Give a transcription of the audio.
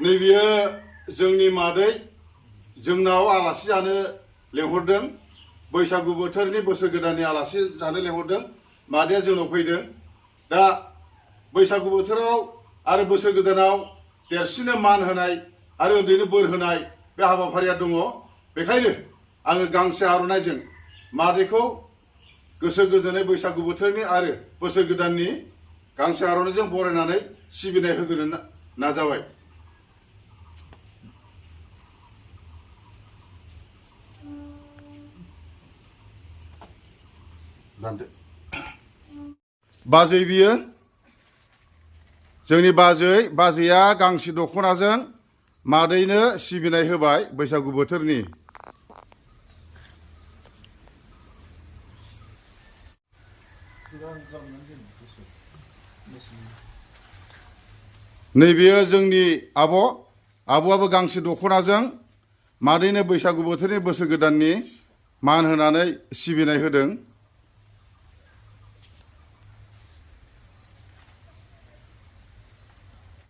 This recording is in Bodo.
नैबेयो जोंनि मादै जोंनाव आलासि जानो लेंहरदों बैसागु बोथोरनि बोसोर गोदाननि आलासि जानो लेंहरदों मादैया जोंनाव फैदों दा बैसागु बोथोराव आरो बोसोर गोदानाव देरसिननो मान होनाय आरो उन्दैनो बोर होनाय बे हाबाफारिया दङ बेखायनो आङो गांसे आर'नाइजों मादैखौ गोसो गोजोनै बैसागु बोथोरनि आरो बोसोर गोदाननि गांसे आर'नाइजों बरायनानै सिबिनाय होगोनो नाजाबाय बाजै बियो जोंनि बाजैया गांसे दख'नाजों मादैनो सिबिनाय होबाय बैसागु बोथोरनि नैबेयो जोंनि आब'आबो गांसे दख'नाजों मादैनो बैसागु बोथोरनि बोसोर गोदाननि मान होनानै सिबिनाय होदों